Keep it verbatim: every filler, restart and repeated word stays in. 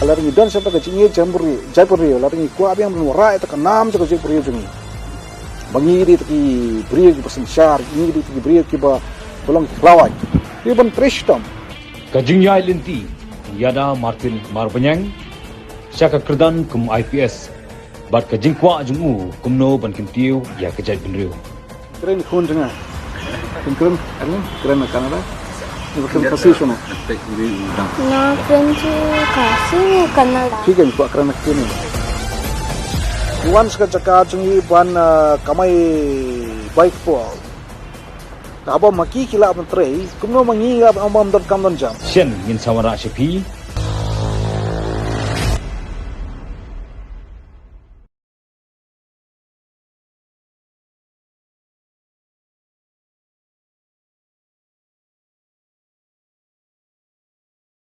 Lada ngi don sha kata ka jingïeit jaiponbor, jaiponbor, lada ngi kwah biang ban wanrah ïa kata ka nam jong ka jaiponbor jong ngi, ba ngi dei kita ki briew kiba synshar, ngi dei kita ki briew kiba, ba long ki khlawait, dei ban trei shitom. Ka jingïaid lynti u Ïada Martin Marbaniang sha ka kyrdan kum I P S bad ka jingkwah jong u kumno ban kyntiew ïa ka jaitbynriew. Kren khun jong nga. Kren, kren, kren na Canada. Kren Khasi shano? Nga kren Khasi Canada. Ki kren, kwah kren na kine. Wan sha ka jaka jong ngi ban, ah, kamai bai kpoh. Haba ma ki ki lah ban trei, kumno ma ngi ngi lah ban ym don kam don jam. Shen ngin sa wanrah sha phi